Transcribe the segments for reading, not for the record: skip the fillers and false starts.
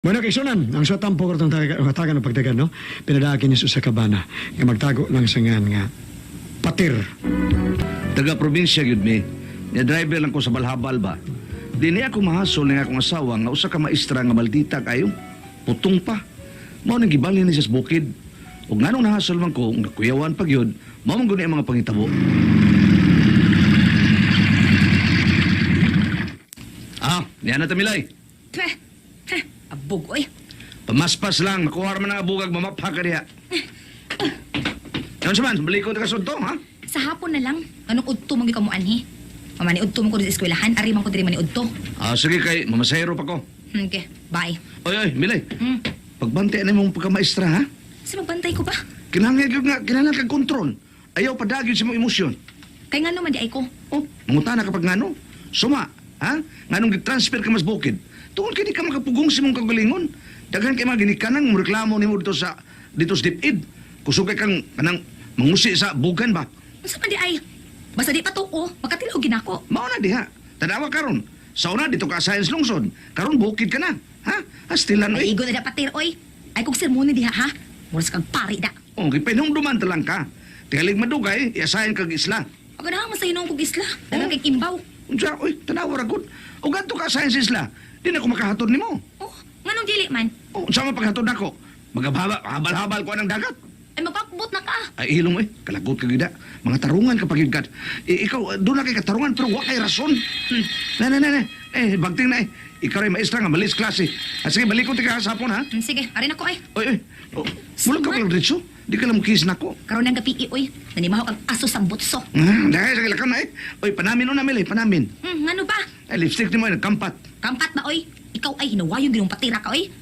Bueno, kay Sunan, ang sa tampo kartong hatagan ng pagdagan, no? Pinadakin niya sa kabana. Nga magtago lang sa ngan nga patir. Taga probinsya gyud mi. Nya driver lang ko sa Balhabal ba. Di niya ako mahasol nga akong asawa nga usa ka maestra nga maldita kayo. Putong pa. Mao nang gibalhin ni siya sa bukid. Ug nganong nahasol man ko nga kuyawan pa gyud, mao man gud ni ang mga pangitabo. Ah, niya na tamilay. Peh! Heh, abog, oy. Pamaspas lang, makuha man ang abugag, mamapha ka diha. Yan sa man, balikon ta ka sudto, ha? Sa hapon na lang. Anong udto man gyud ka mo anhi? Mama ni udto man ko sa eskwelahan, ari man ko diri man ni udto. Ah, sige kay, mamasahero pa ko. Okay, bye. Oy, oy, Milay. Pagbantay na mong pagkamaestra, ha? Sa magbantay ko ba? Kinahanglan gyud nga, kinahanglan kag kontrol. Ayaw padagyod sa mong emosyon. Kay ngano man di ay ko. Oh, mangutana kapag ngano. Suma, ha? Nganong gi-transfer ka mas bukid. Tungod kay di ka makapugong sa mong kagalingon. Daghan kay mga ginikanan mo reklamo nimo dito sa DepEd. Kusog kay kang kanang mangusi sa bugan ba. Unsa man di ay? Basta di pa tuo, makatilaw ginako. Mao na diha. Tanawa karon. Sa una dito ka science lungsod. Karon bukid ka na. Ha? Astilan oy. Ay igo na da patir oy. Ay kog sermon diha ha. Mura sa kag pari da. Oh, gipanumduman ta lang ka. Tingalig madugay, i-assign kag isla. Paganahan man sa hinuong kog isla. Daghang kay imbaw. Unsa, oy, tanawa ra gud. O gadto ka science isla, di na ko makahatod nimo. Oh, nganong dili man? O, unsa man paghatod nako? Magababa, habal-habal ko ang dagat. Ay magpakbot na ka. Ay, ilong eh, kalagot ka gida. Mga tarungan ka pagid ka. Eh, ikaw, doon na kay katarungan, pero wa kay rason. Na, na, na, na. Eh, bagting na eh. Ikaw rin maestra nga, malis klase. Ah, sige, balik ko tika sa hapon, ha? Sige, ari na ko ay. Oy, oy. Oh, mula ka Suman. lang diretso. Di ka lang mukis nako. Karon ang gabi oy. Nanimaho kag aso sa butso. Ah, dahil sa kilakaw na eh. Oy, panamin o namin eh, panamin. Ngano ba? Ay, lipstick ni mo, eh, nagkampat. Kampat ba oy? Ikaw ay hinawayon ginong patira ka oy.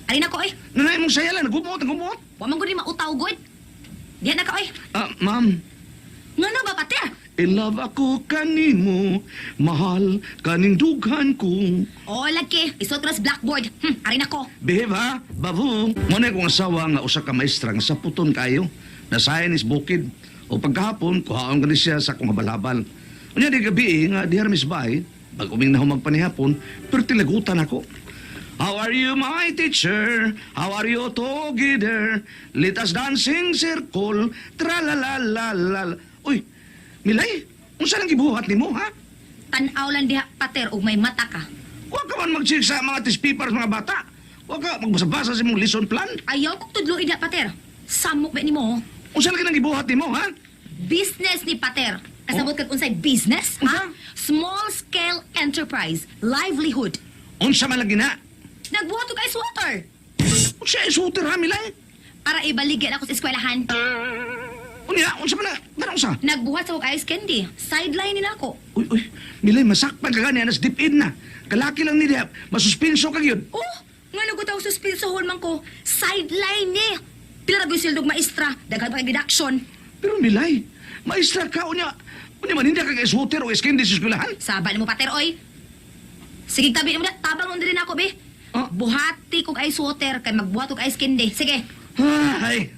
Ari na ko oy. Nanay mong saya lang, nagumuot, nagumuot. Wa man gud ni mautaw gud. Diha na ka oy. Ah, ma'am, Ngano ba patir? in love ako kanimo, mahal kaning dughan ko. O lagi, isuot ko na sa blackboard. Ari na ko. Behave ha, babu. Muna kong asawa nga usa ka maestra nga saputon kayo. Nasayan is bukid. O pagkahapon, kuhaon ka ni siya sa akong habal-habal. Unya di gabi eh, nga diha mis bahay, pag uming na humagpanihapon, pero tilagutan ako. How are you, my teacher? How are you together? Let us dancing circle. Tra la la la la. Uy, Milay, unsa lang gibuhat nimo, ha? Tan-aw lang diha pater ug may mata ka. Huwag ka man mag-check sa mga test papers mga bata. Huwag ka magbasa-basa sa imong lesson plan. Ayaw kog tudloy diha pater. Samok ba nimo? Unsa lagi nang gibuhat nimo, ha? Business ni pater. Kasabot kag unsay business, ha? Small scale enterprise, livelihood. Unsa man lagi na? Nagbuhat og ice water Unsa isuter ha, Milay? para ibaligyan ako sa eskwelahan. Unya, unsa man na? Ganang unsa? Nagbuhat sa og ice candy. Sideline ni nako. Uy, uy, Milay, masakpan ka gani, anas deep in na. Kalaki lang ni diha, masuspenso ka gyud. Oh, nga nagot ako suspinsohon man ko. Sideline ni. Pila ra gyud sildog maestra, daghan pa kay deduction. Pero Milay, maestra ka, unya, unya man hindi ka isuter o iskindi sa eskwelahan. Saba nimo pater oy. Sige tabi mo na, tabang nun diri nako be. Ah. Buhati kog ice water kay magbuhat og ice candy. Sige. Ay,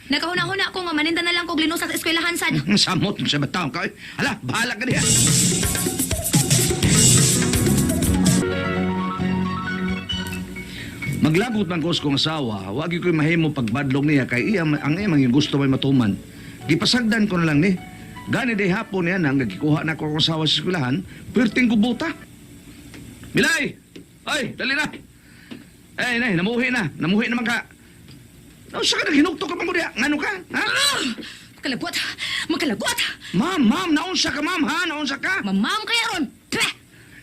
Nakahuna-huna ko nga maninda na lang kog linusa sa eskwelahan sad. samot sa bataon ka. Oy. Hala, bahala ka diha. Maglagot man ko sa kong asawa, wag ko'y mahimo pagbadlong niya kay iya ang iya mga gusto may matuman. Gipasagdan ko na lang ni. Gani di hapon niya nang nagkikuha na ko akong asawa sa eskwelahan, perting kubuta. Milay! Ay, dali na! Ay, nay, namuhi na. Namuhi naman ka. Sa ka naghinukto ka pa mo diha? Ngano ka? Ha? Makalagot. Makalagot. Ma'am, ma'am, naunsa ka, ma'am, ha? Naunsa ka? Mamam kaya ron. Peh!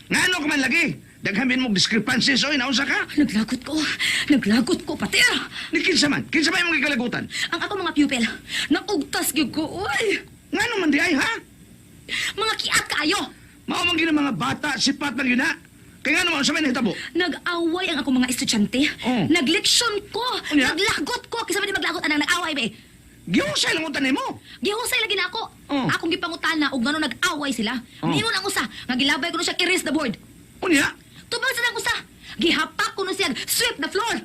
Ngano ka man lagi? Daghamin mo discrepancies, oy, naunsa ka? Naglagot ko. Naglagot ko pater. Ni kinsa man? Kinsa man imong gikalagutan? Ang ako mga pupil, naugtas gyud ko oy. Ngano man di ay, ha? Mga kiat kaayo. Mao man gina mga bata, sipat man yun, ha? Kaya ngano man, unsa may nahitabo? Nag-away ang ako mga estudyante. Oh. Nagleksyon ko. Unya? Naglagot ko. Kaysa man di maglagot anang nag-away be. Gihusay lang utan nimo. Gihusay lagi na ako. Oh. Akong gipangutana og ngano nag-away sila. Oh. Ningon ang usa nga gilabay ko no siya erase the board. Unya, Tubag sa ang usa. Gihapak ko no siya sweep the floor.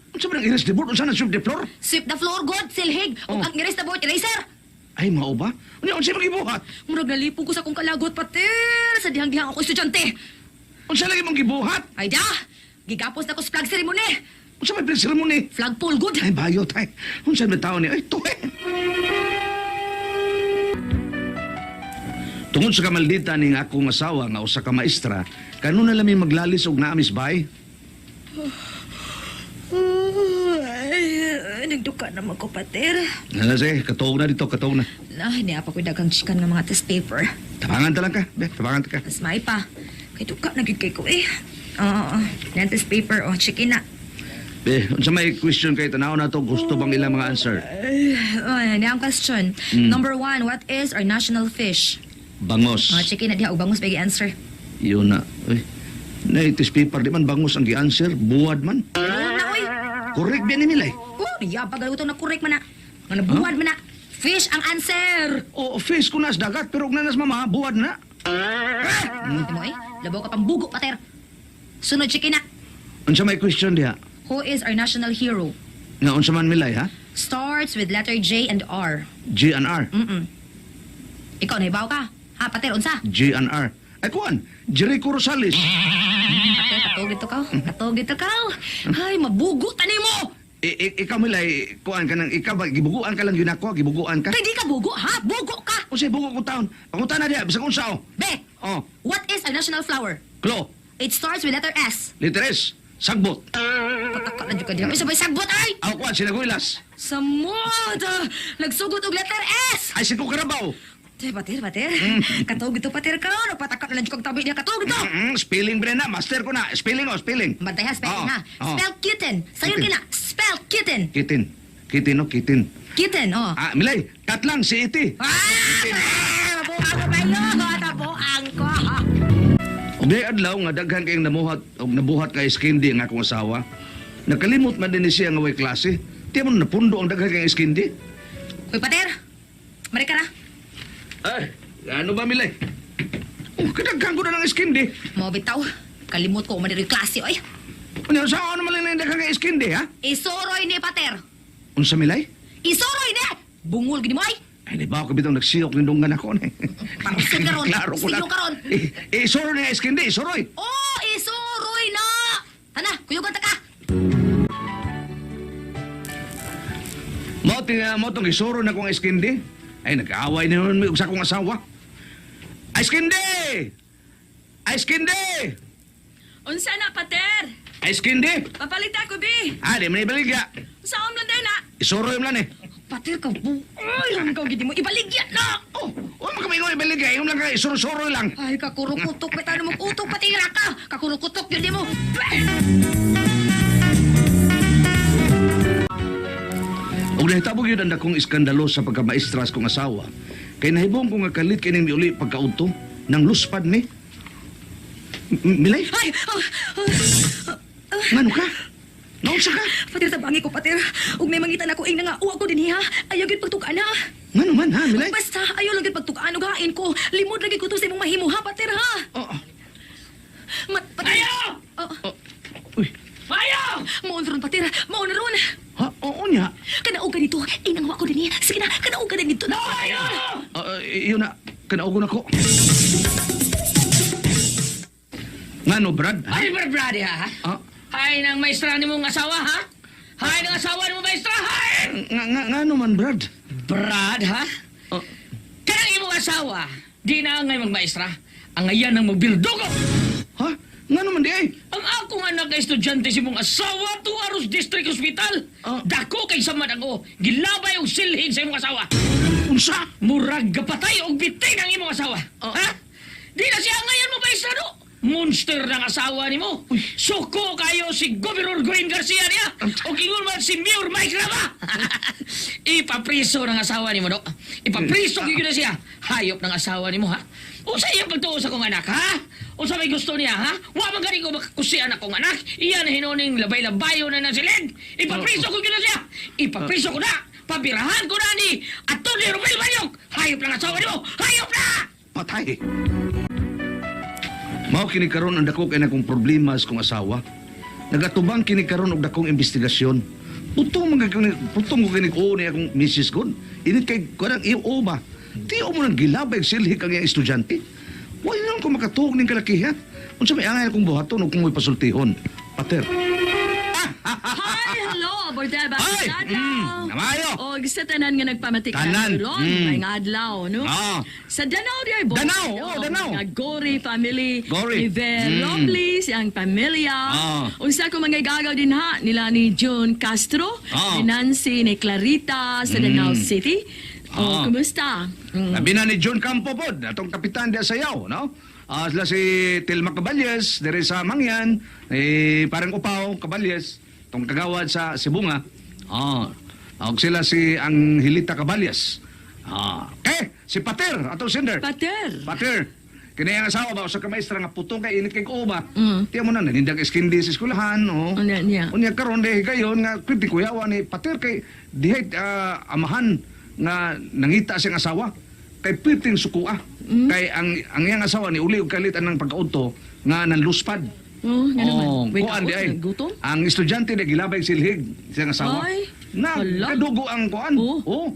unsa man ang erase the board? Unsa na sweep the floor? Sweep the floor god silhig. Oh. Ug ang erase the board eraser. Ay, mao ba? Unya, unsa man gibuhat? Murag nalipong ko sa akong kalagot pater sa dihang-dihang ako estudyante. Unsa lagi mong gibuhat? Ay da! Gigapos na ko sa flag ceremony. Unsa may flag ceremony? Flag pole good. Ay, bayot ay. Unsa may tao ni? Ay, tuwe. Tungod sa kamaldita ning akong asawa nga usa ka maestra, kanuna lang mi maglalis og naamis bay. Ay, nagduka naman ko, Pater. Ano sige, katuog na dito, katuog na. Na, hindi pa ko'y daghang chikan ng mga test paper. Tabangan ta lang ka, be, tabangan ta ka. Mas may pa. Kay duka na gyud kay ko eh. Oo, oh, test paper. Oh, check in na. Be, unsa may question kay tanaw na to, gusto bang ilang mga answer? Oh, ang question. Number one, what is our national fish? Bangos. Oh, check in na diha. Ug bangus ba answer? Yun na. Uy. Na test paper di man bangos ang gi-answer, buwad man. Ayun na, oy. Correct ba ni Milay? Oh, niyabag ang utong na correct man na. Nga nabuwad man na. Fish ang answer. O fish ko nas dagat pero og nanas mama, buwad na. Mo eh, labaw ka pang bugo, Pater. Sunod, check in na. Unsa may question diha? Who is our national hero? Nga unsa man Milay ha? Starts with letter J and R. G and R. Mm-mm. Ikaw, nahibaw ka. Ha, Pater, unsa? G and R. Ay kuan, Jericho Rosales. Pater, katog dito ka. Katog dito ka. Ay, mabugo tani mo! Ikaw Milay, kuan ka nang ikaw ba gibuguan ka lang yun ako, gibuguan ka. Kay di ka bugo, ha? Bugo ka! Unsay bugo ko taon? Pangutan na diha bisag unsa oh. Be, Oh, what is our national flower? Klo, It starts with letter S. Literes, sagbot. Pataka na dyan ka diha. Ay, sabay sagbot, ay! Aw kuan sinaguilas. Samod! Nagsugot og letter S! Ay si Kukarabaw. Te, Pater, Pater. Katog dito, Pater ka. Nagpataka na lang dyan kag tabi niya. Katog dito! Spelling bre na, master ko na. Spelling oh, spelling. Bantay ha, spelling Oo, ha. oo. Spell kitten. Sayon Kitten. kina. Spell kitten. Kitin. Kitin oh, kitin. Kitten, oh. Ah, Milay, kat lang si Iti. Ah! Mabuang ko kayo! Tabuang ko! Ug day adlaw nga daghan kayong namuhat og nabuhat kay Skindi ang akong asawa. Nakalimot man din ni siya nga way klase. Di mo napundo ang daghan kayong Skindi. Uy, Pater! Mari ka na. Ay, ano ba Milay? Oh, kadaghan ko na ng Skindi. Mo bitaw. Kalimot ko man diri klase oy. Ano sa ano man lang daghan kay Skindi ha? Isuroy ni Pater. Unsa Milay? Isuroy ni! Bungol gini mo ay. Ay, di ba ako bitong nagsiyok ng dunggan ako ni. Parusin karon. Klaro ko lang. Siyok karon. Eh, isuroy na Skindi, isuroy. Oh, isuroy na! Tana, kuyugan ta ka. Mo tinga mo tong isuro na kong Skindi. Ay nag-aaway na nun sa akong asawa. Ay Skindi! Ay Skindi! Unsa na, Pater? Ay Skindi! Papalit ako, bi. Ah, di man ibaligya. Sa om lang din, na. Isuroy mo lang eh. Pater ka bu. Ay, ang ikaw gini mo ibaligya na. Oh, oh makamingon ibaligya. Yung lang ka, isuro-suroy lang. Ay, kakurukutok bitaw mo utok patira ka. Kakurukutok yun di mo. Og nahitabo gyud ang dakong iskandalo sa pagkamaestras kong asawa. Kay nahibong ko nga kalit kining miuli pagkaudto nang luspad ni. Milay, Ay, oh, oh, ngano ka? Naunsa ka? Pater, tabangi ko, Pater. Ug may mangitan ako ing nga uwa ko dinhi ha. Ayaw gyud pagtukaan ha. Ngano man ha, Milay? Basta ayaw lang gyud pagtukaan ug hain ko. Limod lagi ko to sa imong mahimo ha, Pater ha. Oh, Mat Pater. Ayaw! Oh, oh, uy, Mayo! Maon ron, Pater. Maon ron. ha, oo niya. Kanaog ka dito. Inang wa ko dinhi. Sige na, kanaog ka na dito. Na, Mayo! Ah, yun na, kanaugon ako. Ngano, Brad? Ay, brad, ha? Ah, Hay ng maestra ni mong asawa, ha? Hay ng asawa ni mong maestra, hay! nga, nga, ngano man, Brad? Brad, ha? Oh, Kanang imong asawa, di na angay magmaestra. Ang ayan ang magbildugo. ha? Ngano man di ay? Ang akong anak na estudyante si mong asawa to Aros District Hospital. Ah. Dako kay samad ang o. Gilabay og silhin sa imong asawa. Unsa? Murag gapatay og bitin ang imong asawa. Ah. Ha? Di na siya ngayon mo maestra do. Monster ng asawa nimo. Suko kayo si Governor Gwen Garcia niya. O kingon man si Mayor Mike Rama. Ipapriso ng asawa nimo do. Ipapriso gyud na siya. Hayop ng asawa nimo ha. Unsa iyang pagtuo sa akong anak ha? Unsa may gusto niya ha? Wa man gani ko makakusian akong anak. Iya na hinuning labay-labayo na ng silid. Ipapriso ko gyud na siya. Ipapriso ko na. Pabirahan ko na ni Atty. Romel Banyok. Hayop ng asawa nimo. Hayop na! Patay. Mao kini karon ang dako kay nakong problema sa kong asawa. Nagatubang kini karon og dakong investigasyon. Putong mga kini putong ko kini oo ni akong misis kon. Init kay kanang iyo ba? Di mo nang gilabay silhi kang iyang estudyante. Wala naman ko makatuog ning kalakihan. Unsa may angay akong buhaton ug kung mo'y pasultihon. Pater. Hi, hello, Bordel ba? Ay! Namayo! O, sa tanan nga nagpamatik Tanan. na ron, may nga adlaw, no? Oo. Sa Danau di ay bo. Danau, oh, Danau. Nga Gori family. Gori. Ni Ver Robles, ang pamilya. Oo. Unsa ko mga igagaw din ha, nila ni June Castro, Oo. ni Nancy, ni Clarita sa Danau City. Oo. O, kumusta? Labi na ni John Campo pod, atong kapitan diya sa Yaw, no? Sila si Tilma Caballes, dire sa Mangyan, eh, parang Upaw, Caballes, tong kagawad sa Sibunga. Og sila si Angelita Caballes. Okay, si Pater, atong sender. Pater. Pater. Kini ang asawa ba usa ka maestra nga putong kay init kay kuba. Tiyan mo na nanindag iskindi sa eskwelahan, oh. Unya niya. Unya karon dahil gayon nga kwinti kuyawa ni Pater kay dihay amahan nga nangita siyang asawa kay piting sukua. Kay ang iyang asawa ni uli og kalit anang pagkaudto nga nanluspad. Oh, nga naman. Oh, Wait, kuan di ay. Naggutom? Ang estudyante di gilabay silhig siyang asawa. Ay, na hala. kadugo ang kuan. Oh. Oh.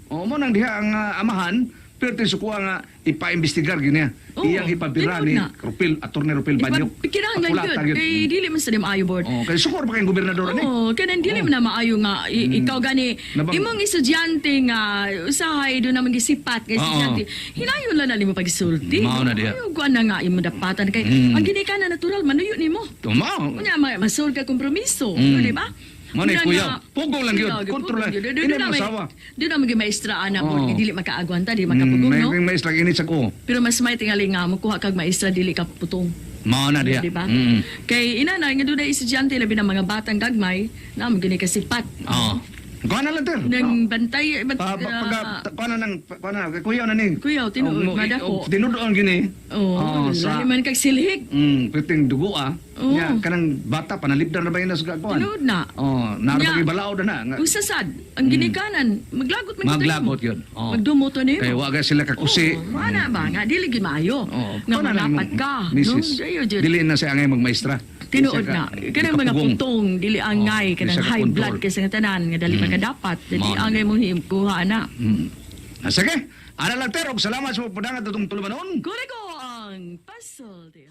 Oh, mo nang diha ang amahan perti sukua nga ipaimbestigar gini. Oh, Iyang ipabira tinuod ni na. Rupil, Attorney Rupil Banyok. Kinahanglan Pakulata yun. Kay dili man sa maayo board. Oh, kay sukor pa kayong gobernador ani. Oo, kanang dili man na maayo nga ikaw gani imong estudyante nga usahay do naman gisipat nga Oo. estudyante. Hinayon lang na nimo pagsulti. Mao na diha. Ayaw kuan na nga imo dapatan kay ang ginikanan natural manuyo nimo. Tumaw. Unya masul ka kompromiso, di ba? Mao na Unya kuya. nga- Pugong lang yun. Kuyaw, Kontrol lang. pugong yun. Ina mo asawa. Doon na maging maestra ana po, Oo. dili makaagwanta, dili makapugong, no? May maestra init sa ko. Pero mas may tingali nga mukuha kag maestra dili ka putong. Mao na diha. Di ba? Kay ina na nga dunay estudyante labi na mga batang gagmay na mo gini kasipat. Oo. Kuha na lang, ter. Nang bantay Pagka, kuha na nang, kuha na, kuyaw na ni. Kuyaw, tinuod, madako. Tinuod gini. Oh, sa, lahi man kag silhig. Piting dugo ah. Oo. Nya, kanang bata, panalipdan na ba yun sa kuhan? Tinuod na. Oh, naroon Nya. pag ibalaw na na. Nga, Usa sad, ang ginikanan maglagot man gyud Maglagot tayo. yun. Oo. Magdumo to nimo. Kay wa sila kakusi. Oo, mana ba nga dili gyud maayo. Oo. Nga Kuha na lang manapat imong ka. Misis. No? Dayo jud. Dili na siya angay magmaestra. Tinuod Dili siya na. Kanang mga kapugong. putong, dili angay, Oo, dili kanang siya high kakontrol. blood kasi nga tanan, nga dali makadapat. Dili Mao na. angay mong kuha na. Sige. Ana lang ter, og salamat sa pagpadangat atong tulumanon. Kurigo ang pasulti.